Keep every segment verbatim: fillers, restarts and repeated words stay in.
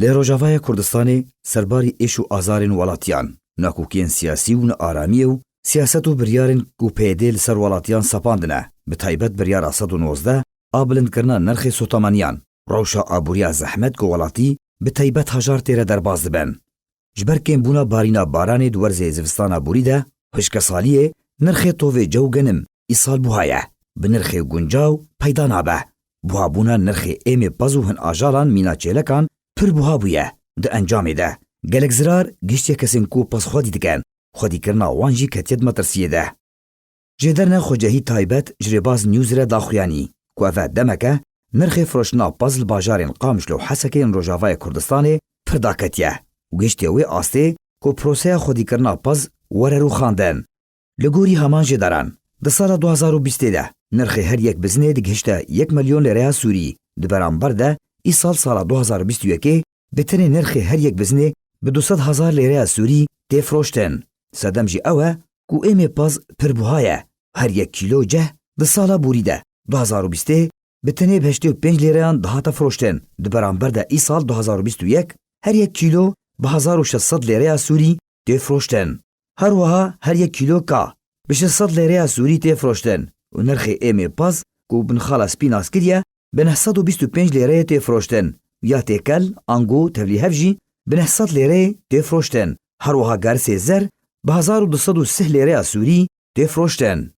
Li Rojavaya Kurdistanê serbarî êş û azarên welatiyan, nakokiyên siyasî û nearamiyê û siyaset û biryarên ku P Y D li ser welatiyan sepandine, bi taybet biryara sed û nozdeh a bilindkirina nirxê sotemaniyan, rewşa aboriya zehmet ku welatî bi taybet hejar têre derbas dibin. Ji ber kêmbûna barîna baranê di werzê zivistana borî de, hişkesaliyê, nirxê tovê cew genim îsal buha ye. Bi nirxê guncaw peyda nabe. Buhabûna nirxê êmê pez û hin ajalan mîna çêlekan pir buha bûye. Di encamê de gelek zirar gihiştiye kesên ku pez xwedî dikin. Xwedîkirina wan jî ketiye di metirsiyê de. Jêderine xwecehî taybet ji Rêbaz News re daxuyanî ku ev e demeke nirxê firoştina pez li bajarên Qamişlo û Hesekê yên Rojavayê Kurdistanê pir daketiye û gihiştiye wê astê ku proseya xwedîkirina pez were rûxandin. Li gorî heman jêderan, di sala du hazar û bîstê de nirxê her yek bizinê digihişte yek milyon lêreya Sûrî, di beramber de îsal sala du hazar û bîst û yekê bi tenê nirxê her yek bizinê bi du sed hezar lêreya Sûrî tê firoştin. Sedem jî ew e ku êmê pez pir buha ye. Her yek kîlo ceh di sala borî de, du hazar û bîstê, bi tenê bi heştê û pênc lêreyan dihate firoştin, di beramber de îsal du hazar û bîst û yek her yek kîlo bi hezar û şeş sed lêreya Sûrî tê firoştin. Her wiha her yek kîlo ka bi şeş sed lêreya Sûrî tê firoştin û nirxê êmê pez ku bi nixala spî nas kiriye, bi neh sed û bîst û pênc lêreyê tê firoştin, ya têkel, ango, tevlîhev jî bi neh sed lêreyê tê firoştin. Her wiha garisê zer bi hezar û du sed û sih lêreya Sûrî tê firoştin.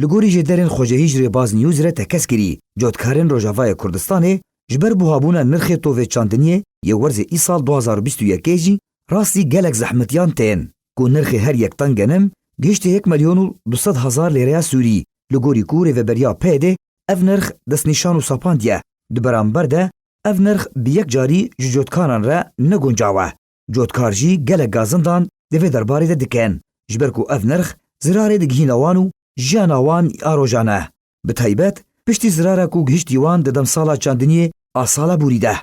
Li gorî jêderên xwecehî ji Rêbaz News re tekez kirî, cotkarên Rojavayê Kurdistanê ji ber buhabûna nirxê tovê çandiniyê yê werzê îsal du hazar û bîst û yekê jî rastî gelek zehmetiyan tên ku nirxê her yek ten genim gihiştê yek milyon û du sed hezar lêreya Sûrî, li gorî ku rêveberiya P Y D'ê ev nirx destnîşan û sepandiye, di beramber de ev nirx bi yek carî ji cotkaran re ne guncaw e. Cotkar jî gelek gazindan di vê derbarê de dikin, ji ber ku ev nirx zirarê digihîne wan û jiyana wan ya rojane, bi taybet piştî zirara ku gihiştî wan di demsala çandiniyê a sala borî de.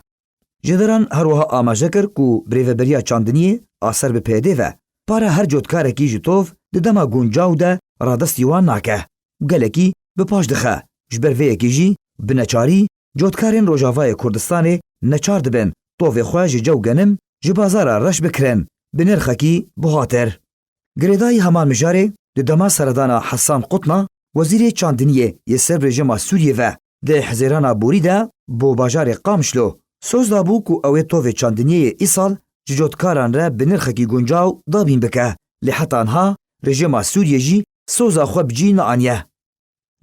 Jêderan her wiha amaje kir ku bi rêveberiya çandiniyê a ser bi P Y D'ê ve para her cotkarekî ji tov di dema guncaw de radestî wan nake û gelekî bi paş dixe. Ji ber vê yekê jî bi neçarî cotkarên Rojavayê Kurdistanê neçar dibin tovê xwe ji cew genim ji bazara reş bikirin bi nirxekî buhatir. Girêdayî heman mijarê di dema seredana Hesan Qutna, wezîrê çandiniyê yê ser bi rejîma Sûriyê ve di Hizêrana borî de bo bajarê Qamişlo soz dabû ku ew ê tovê çandiniyê yê îsal ji cotkaran re bi nirxekî guncaw dabîn bike. Lê heta niha rejîma Sûriyê jî soza xwe bi cî neaniye.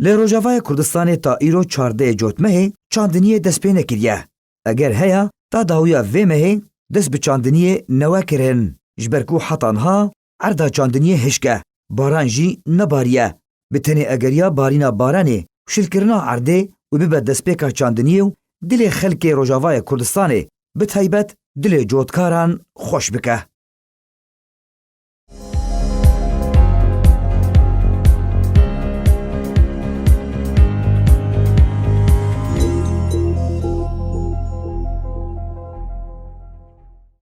Li Rojavaya Kurdistanê ta îro çardeh cotmehê çandiniyê dest pê nekiriye. Eger heya, ta dawiya vê mehê dest bi çandiniyê newe kirin, ji ber ku heta niha erda çandiniyê hişk e, baran jî nebariye. Bi tenê egeriya barîna baranê û şilkirina erdê û bibe destpêka çandiniyê û dilê xelkê Rojavayê Kurdistanê, bi taybet dilê cotkaran xweş bike.